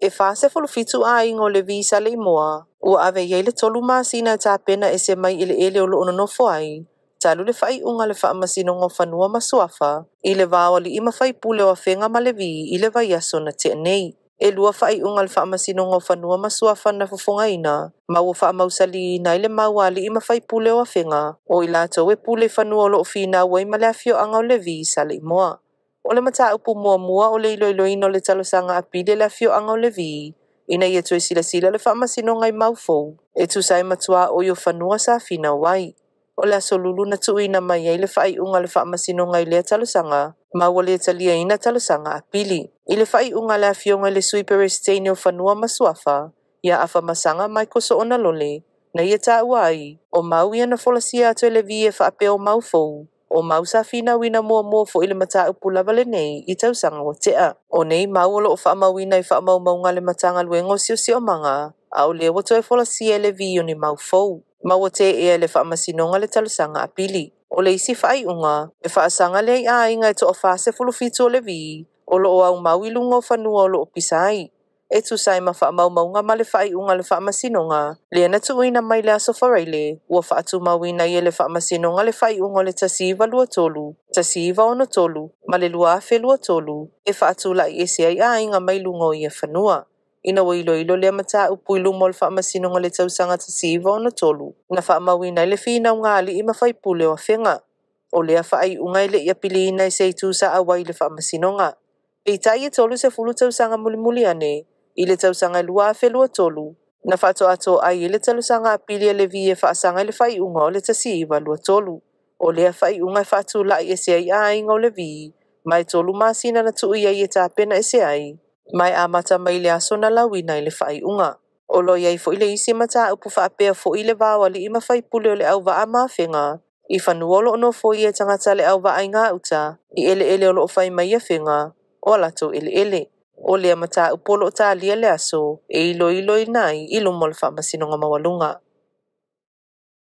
E 47 aiga o Levi Saleimoa ua ave i ai le 3 masina e tapena ese mai eleele o lo o nonofo ai, talu le faaiuga a le Faamasinoga o Fanua ma Suafa i le va o alii ma faipule o Afega ma Levi i le vaiaso na tea nei. E 2 faaiuga a le Faamasinoga o Fanua ma Suafa na fofogaina, ma ua faamausaliina ai le mau a alii ma faipule o Afega, o i latou e pule i fanua o lo o finau ai ma le afioaga o Levi Saleimoa. O le mataupu muamua o le iloiloina o le talosaga apili a le afioaga o Levi, ina ia toe silasila le Faamasinoga i mau fou, e tusa ai ma tuaoi o fanua sa finau ai. O le Aso Lulu na tuuina mai ai le faaiuga a le Faamasinoga i lea talosaga, ma ua le taliaina talosaga apili. I le faaiuga a le afioga i le Sui Peresetene o Fanua ma Suafa, ia Afamasaga Michael Soonalole, na ia taua ai, o mau ia na folasia atu e Levi e faapea o mau fou, o mau sa finauina muamua foi i le mataupu lava lenei i tausaga ua tea. O nei mau o lo o faamauina i faamaumauga a le Matagaluega o Siosiomaga, a o lea ua toe folasia e Levi o ni mau fou, ma ua teea e le Faamasinoga le talosaga apili. O le isi faaiuga, e faasaga lea i aiga e toa-47 o Levi, o lo o aumau i luga o fanua o lo o pisa ai, e tusa ai ma faamaumauga ma le faaiuga a le Faamasinoga, lea na tuuina mai le Aso Faraile, ua faatumauina ai e le Faamasinoga le faaiuga o le 1923, 1963 ma le 2023 e faatulai ese ai aiga mai luga o ia fanua. Ina ua iloilo lea mataupu i luma o le Faamasinoga i le tausaga 1963, na faamauina ai le finauga a alii ma faipule o Afega. O lea faaiuga e le i apiliina e se itu sa auai i le Faamasinoga. Peitai e 30 tausaga mulimuli ane, i le tausaga 2023, na faatoatoa ai ai le talosaga apili a Levi e faasaga i le faaiuga o le 1923. O lea faaiuga e faatulai ese ai aiga o Levi, ma e 3 masina na tuu i ai e tapena ese ai, ma e amata mai le aso na lauina ai le faaiuga. O lo o i ai foi le isi mataupu faapea foi i le va o alii ma faipule o le auvaa ma Afega, i fanua o lo o nofoia e tagata a le auvaa i gauta, i eleele o lo o fai mai Afega, o a latou eleele. O lea mataupu o lo o talia le aso e iloiloina ai i luma o le Faamasinoga Maualuga.